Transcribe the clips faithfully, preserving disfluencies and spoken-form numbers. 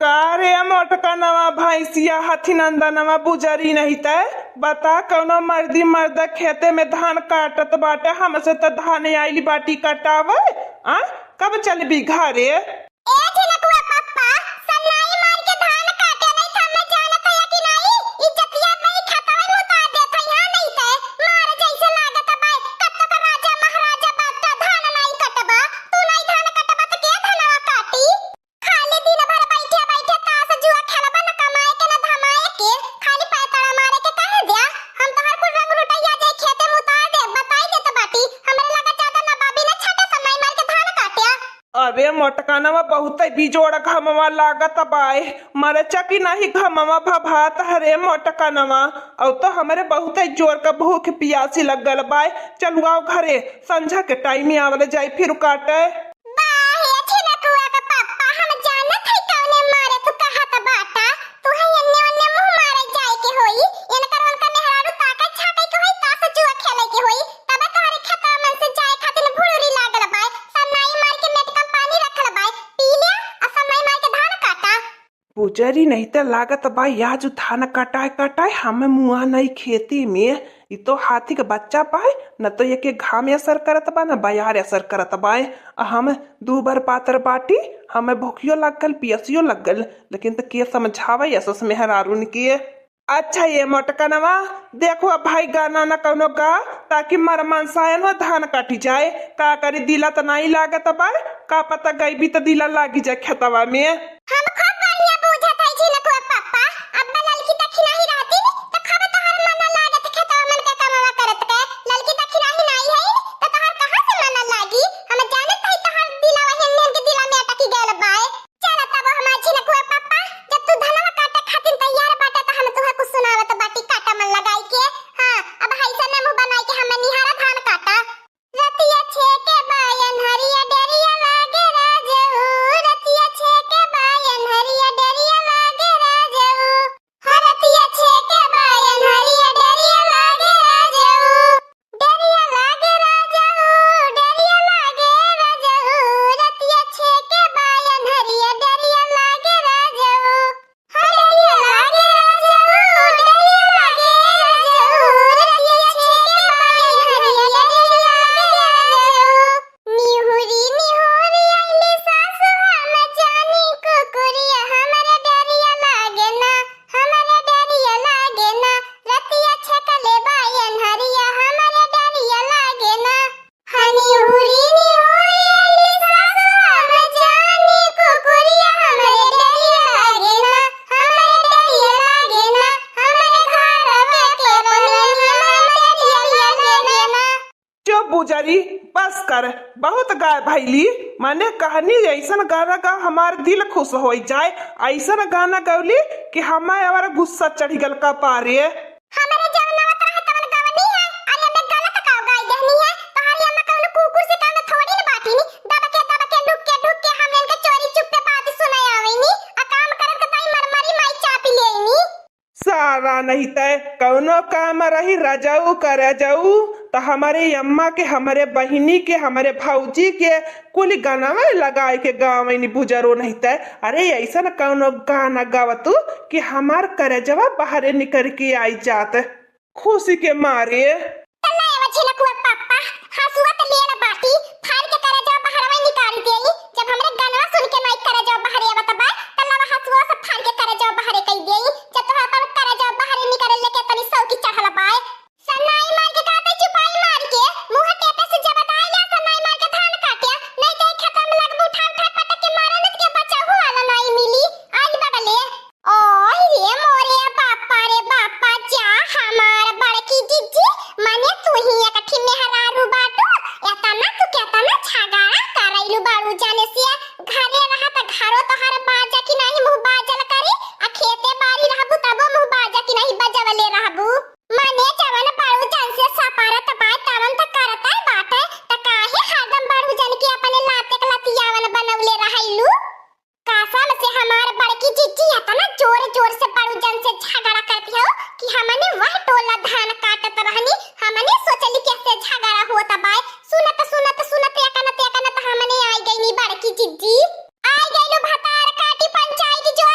का रे मोटकनवा, भैंसिया हथी नंदनवा, बुजरी नहीं तै बता, कौनो मर्दी मर्द खेते में धान काटत बाटे, हमसे त धान आइली बाटी कटावे। आ, कब चलबी घरे? ए झिनकुआ पप्पा, सन्नाई मार के धान काटे नहीं था, मैं जानत है कि नहीं, इज्जतिया नहीं खतवे मुता देत है यहाँ नहीं ते, मार जैसे लागत बाय, कब तक राजा महाराजा बाटा धान नहीं कटबा, तू नहीं धान कटबा त के धनवा काटी? खाली दिन भर बैठे बैठे ताश जुआ खेलबा, न कमाए के न धमाए के, खाली पैतरा मारे के कहे द्या। हम तोहर कुल रंग रुटैया जाई खेते में उतार दे, बताई देत बाटी, हमरे लगे ज्यादा नवाबी न छाटे, सन्नाई मार के धान काट्या। अरे मोटकनवा, बहुते बिजोड़ घमवा लागत बाय, मरचा की नाही घमवा भभात हरे मोटकनवा। अउ तो हमरे बहुते जोर का भूख पियासी लगल बाय, चलुआव घरे, संझा के टाइम आवल जाई फिर काटे। बाहे छिनकुआ का पप्पा, हम जानत है कौने मारे तू कहत बाटा। तू है एन्ने ओन्ने मुँह मारे जाए के होई, इनकर उनका मेहरारू ताके झाँके के होई, ताश जुआ खेले के होई, तबे तोहरे खेतवा मन से जाए खातिर भुड़ुरी लागल बाय। सन्नाई मार के मेटका पानी रखल बाय, पी लिया आ सन्नाई मार के धान काटा। पुजरी नहीं त लागत बा, या जो धान कटाए कटाए हमें मुआ नहीं खेती में। ई तो हाथी के बच्चा पाए, न तो एके घाम असर करत बा, न बयार असर करत बाए। आ हम दू बार पातर बाटी, हमें भूखियो लागल, पियसियो लागल, लेकिन त के समझावे यसस मेहरारून के। अच्छा ये मोटकनवा, देखो अब भाई गाना न कौनो गा, ताकि मर मनसायन हो धान काटी जाए। का करी, दिला त नहीं लागत बा, का पता गईबी त दिला लागी जाए खेतवा में। हम खूब बढ़िया बूझत है झिनकुआ पप्पा, अब ललकी दखिनाही रहती त खूब तोहर मन लागत खेतवा मन के कमवा करत के, ललकी दखिनाही नहीं है त तोहर कहाँ से मन लागी? हम जानत है तोहर दिलवा हेन हेन के दिला में अटकी गयल बाए। चल तब हमार झिनकुआ पप्पा, जब तू धनवा काटे खातिर तैयार बाटा त हम तुहे कुछ सुनावत बाटी काटा मन लगाई के। हाँ, अब हैसा न मुँह बनाई के हमें निहारा धान काटा। रतिया छेके बायन हरिया डेरिया लागे राजऊ, रतिया छेके बायन हरिया डेरिया लागे राजऊ। हरतिया छेके बायन हरिया डेरिया लागे राजऊ। डेरिया लागे राजऊ, डेरिया लागे राजऊ, रतिया छेके बायन हरिया डेरिया लागे राजऊ। हरतिया लागे राजऊ, डेरिया लागे राजऊ, रतिया छेके बायन हरिया डेरिया लागे राजऊ। निहुरी निहुरी आइली सासु हम जानी कुकुरिया, हमरे डेरिया लागे ना, हमरे डेरिया लागे ना, रतिया छेकले बायन हरिया, हमरे डेरिया लागे ना। हनी हुरी नी हुरी अली सासु, हम जानी कुकुरिया, हमरे डरिया लागे ना, हमरे डरिया लागे ना, हमरे घरवा के बनिया, हमरे डरिया लागे ना। चुप बुजरी, बस कर, बहुत गाय भैली। माने कहनी ऐसन गाना गा हमार दिल खुश होइ जाए, ऐसन गाना गौली कि हमार गुस्सा चढ़ी गल कपारे। हमरे जवन आवत रहे तवन गवनी है, अरे हमें गलत का गाय देहनी है। तोहरी अम्मा कौनो कुकुर से कम थोड़ी न बाटी नी, दब के दब के लुक के ढुक के हमरे इनके चोरी चुप्पे बात सुनाए आवे नी, आ काम करत के ताई मरमरी माई चापी ले नी। सारा नहीं तय कौनो काम रही रजऊ कर जाऊ, तो हमरे अम्मा के, हमरे बहिनी के, हमरे भौजी के कुल गाना में लगाए के गावे नी बुजरो नहीं तय। अरे ऐसन कौनो गाना गावतू कि हमार करेजवा बाहरे निकल के आई जात खुशी के मारे। तल्ला एवा झिनकुआ पप्पा, हसुआ त लेला बाटी, फाड़ के करेजवा बाहरवा निकाल देई। जब हमरे गाना सुन के माई करेजवा बाहरे आवत बा, तल्ला हसुआ से फाड़ के करेजवा बाहरे कई देई। जब तोहरा पर करेजवा बाहरे निकाले लेके तनी सौकी चढ़ल बाय। सन्नाई मार के कहते चुपाई मार के, मुँह टेपे से जब बताए जा, सन्नाई मार के धान काटे, नहीं तो खेत में लगबू उठा उठा पटक के मारन के बचाहू वाला नहीं मिली। आई बगले। ओह रे मोरे बापा रे बापा, जा हमार बड़की जिज्जी, माने तू ही एक ठी मेहरारू बाटू, एतना तू केतना झगड़ा करैलू बाड़ू जाने से, घरे रहा त घरो तोहर बाजा की नहीं मुँह बाजल करी, आ खेते बारी रहबू तबो मुँह बाजा की नहीं बजवले रहबू। माने जवन बड़ू जन से सपारत बाय तवन त करतै बाटै, त काहे हरदम बड़ू जन के अपने लाते के लतियावन बनवले रहैलू? कसम से हमार बड़की जिज्जी एतना जोर जोर से बड़ू जन से झगड़ा करती हो कि हमने वह टोला धान काटत रहनी, हमने सोचली कैसे झगड़ा होत बाय। सुनत सुनत सुनत एकनत एकनत हमने आई गईनी बड़की जिज्जी। आई गईलू भतार काटी पंचायत जो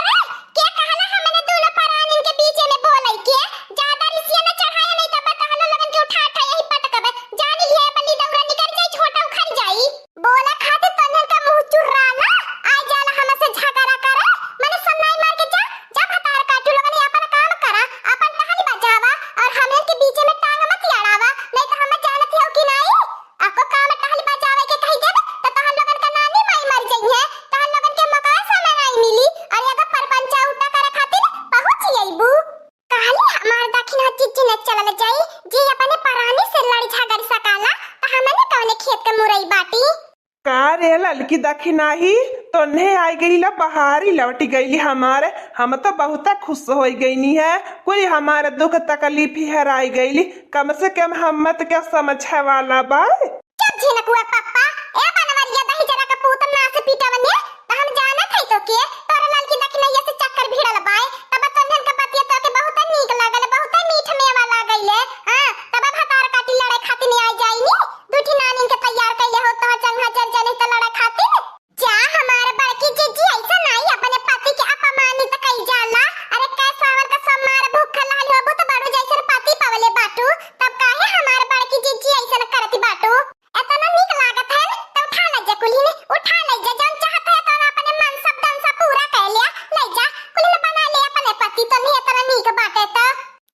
ए ललकी दखिनाही, तोन्हे आइ गइला, बहारी लौटि गइली हमारे। हम तो बहुते खुश होइ गइनी है, कुल हमारे दुख तकलीफ ही हराइ गइली। कम से कम हम मत के समझे वाला बा। चुप झिनकुआ पप्पा, ए बनवरिया दही जरा के पूत नास पीटवने, त हम जानत हई तो के, तोरे ललकी दखिनैया से चक्कर भिड़ल बाय, तब तोन्हन के बतिया तो के बहुते नीक लागल, बहुते मीठ मेवा लागइले। हाँ, तब भतार काटी लड़े खातिर आ जाइनी, दुठी नानिन के तैयार कइले हो, तो चंगा जर जने त लड़े खातिर। जा हमार बड़की जिज्जी, ऐसा नाई अपने पति के अपमानित कई जाला। अरे कै सावन का सोमवार भूखल रहल होबू त बड़ू जैसन पति पवले बाटू, तब काहे हमार बड़की जिज्जी ऐसन करती बाटू? एतना नीक लागत है त उठा ले जा कुल्हिन, उठा ले जा, जौन चाहत है तौन अपने मन सब दन सब पूरा कर लिया, ले जा कुल्हिन बना ले अपने पति, तो नहीं एतना नीक बाटे त।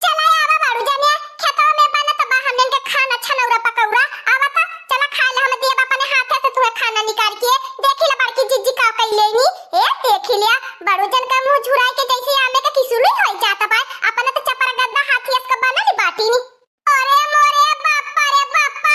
चला आवा बाड़ू जाने, खेतवा में बनत बा हमन के खाना छनौरा पकौड़ा। आवा त, चला खा ले, हम देब अपने हाथे से तुहे खाना निकाल के। देखी ले बड़की जिज्जी का कइले नी। ए, देखी लिया, बाड़ू जन का मुंह झुराई के जैसे आमे के किसुलुई होई जात बा। अपने त चपर गद्दा हाथी अस के बनल बाटी नी। अरे मोरे बापा रे बापा,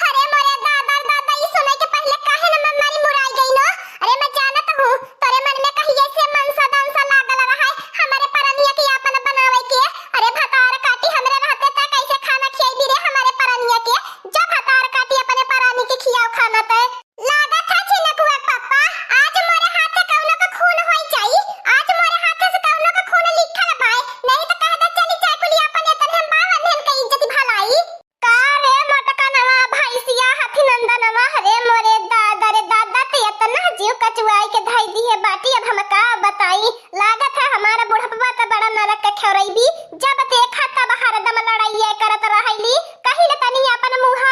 अरे मोरे दादा रे दादा, ई सुनाई के पहले काहे न मन मारी मुराई गई न? अरे मैं जानत हूँ, तोरे मन में कहिए से मन सदन सा लागल रहा है, हमारे परनिया के आपन बनावे के। अरे भतार काटी, हमरे रहते त कैसे खाना खियाई रे हमारे परनिया के? जा भतार काटी, अपने परानी के खियाओ खाना ते। लागत है झिनकुआ पप्पा, आज मोरे हाथे कौनो के खून होई जाई, आज मोरे हाथे से कौनो के खून लिखल बाय, नहीं तो कह दे चली जाए कुली अपन एतने हम बावन हम के इज्जत भलाई। का रे मोटकनवा, भैंसिया, हथी नंदनवा, अरे मोरे दादा रे दादा, ते एतना जीव कचुआई के धई दिहे बाटी, अब हम का बताई। लागत है हमारा बुढ़पवा त बड़ा नरक के खेरैबी, जब देखा तब हरदम लड़ाइया करत रहैली। कहिल तनी अपन मुँह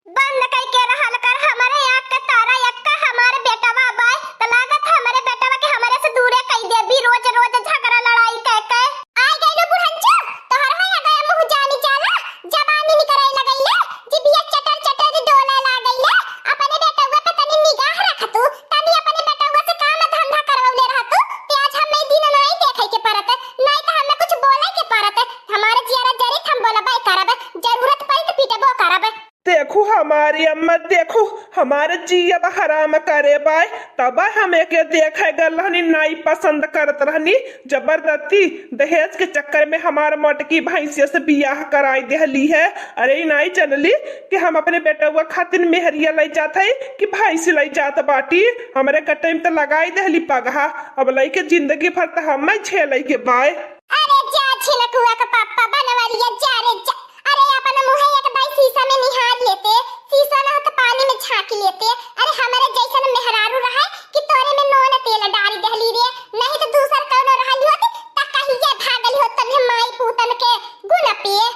बंद कइके रहल कर, हमरे आँख के तारा एक्का हमार बेटवा बाय, त लागत हमरे बेटवा के हमरे से दूरे कइ देबी, रोज रोज झगड़ा लड़ाई कइ के। आइ गइलू बुढ़ंचू, तोहर है आ गया मुँह जानी जाला, जबानी निकरे लगइले, जिभिया चटर चटर डोले लागइले। अपने बेटवा पे तनी निगाह रख तू, तनी अपने बेटवा से काम धंधा करवले रह तू, प्याज हम नहीं दिन नहीं देखे के परत, नहीं तो हमें कुछ बोले के परत। हमारे जियारा जरी हम बोलबे करब, जरूरत पड़ी तो पीटबो करब। देखू हमारी अम्मा, देखू हमारे जी अब हराम करे बाय, तब हम एके देखे गल रहनी, नाई पसंद करत रहनी, जबरदस्ती दहेज के चक्कर में हमार मोटकी भैंसिया से बियाह कराई देहली है। अरे ई नाई जनली कि हम अपने बेटवा खातिर मेहरिया लई जात है कि भैंसी लई जात बाटी, हमरे गटे में त लगाई देहली पगहा, अब लई के जिंदगी भर त हम झेले के बाय। अरे जा छिलकुआ के पप्पा बनवरिया, जा रे जा। अरे अपन मुँहे एक दाई शीशा में निहार लेते, शीशा ना हो तो पानी में झाँक लेते। अरे हमरे जैसन मेहरारू रहे कि तोरे में नून तेल डारी देहली रे, नहीं तो दूसर कौनो रहली होत त कहिए भागली होत तन्हे माई पूतन के गुण पिए।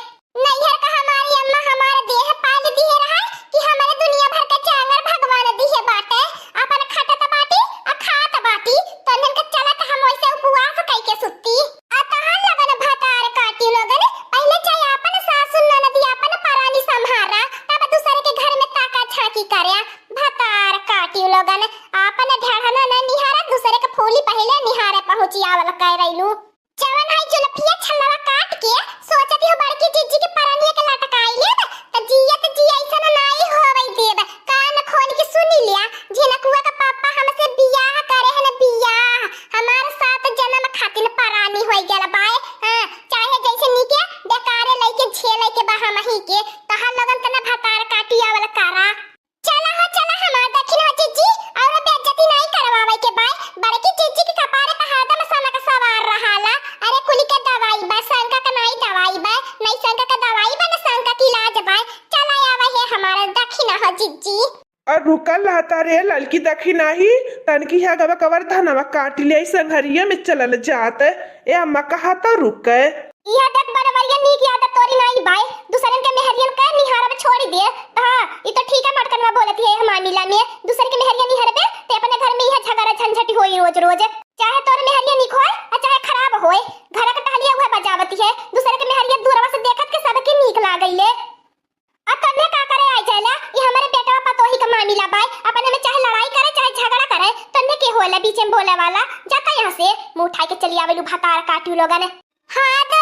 नैहर का हमारी अम्मा हमार देह पाल दिहे रहे कि हमरे दुनिया भर के चांगर भगवान दिहे बाटे। अपन खटत बाटी आ खात बाटी, तन्हन के चलत हम वैसे उपवास कइके सुत्ती। आ तहार लगन भतार काटी लोगन, पहिले चाहे आपन सासु ननदी आपन परानी संभारा, तब दूसरे के घर में ताका झांकी करे। भतार काटी लोगन, आपन ढेढ़ना न निहारा, दूसरे के फूली पहिले निहारे पहुँची आवल कह रैलू। जवन है जुलफिया छलवा काट के सोचती हो बड़की जिज्जी के परानिया के लटकाई लेब, त जियत जी ऐसन नाई होवै देब। कान खोल के सुनी लिया, झिनकुआ का पापा हमसे बियाह करे हन, बियाह। हमार सात जन्म खातिन परानी होई गल बाय। हाँ, चाहे जैसे नीके बेकारे लइके झेले के बा हमही के, तहार लोगन तना भतार काटी आवल करा। चला हो, चला हमार दखिन हो जिज्जी, और बेइज्जती नाई करवावे के बाय। बड़की जिज्जी के कपारे पे हरदम सनक सवार रहाला। अरे कुली के दवाई बा, शंका के नाई दवाई बा, नाई शंका के दवाई बा, ना शंका के इलाज बा। चला आवे है हमार दखिन हो जिज्जी। और रुकल रहता रे ललकी दखिनाही, तनकी है गवा कवर धनवा काट ले, संघरिया में चलल जात। ए अम्मा कहा तो रुके। इहा देख बनवरिया नीक आदत तोरी नाई बाय, दूसरन के मेहरियन के निहारब छोड़ी दे। हाँ, ई तो ठीक है, मटकनवा बोलत है मामिला में, दूसर के मेहरिया निहरबे, ते अपने घर में इहा झगड़ा झंझटी होई रोज रोज। चाहे तोर मेहरिया नीक होय, आ चाहे खराब होय, घर के टहलिया उहे बजावती है, दूसर के मेहरिया दूरवा से देखत के सबके नीक लागइले। आ तन्ने का करे आई जाइला, ई हमरे बेटवा पतोही का मामिला बाय, अपने में चाहे लड़ाई करे, चाहे झगड़ा करे, तन्ने के होला बीचे में बोले वाला, जाता यहाँ से, मुँह उठाई के चली आवेलू भतार काटियो लोगन। हाँ, तो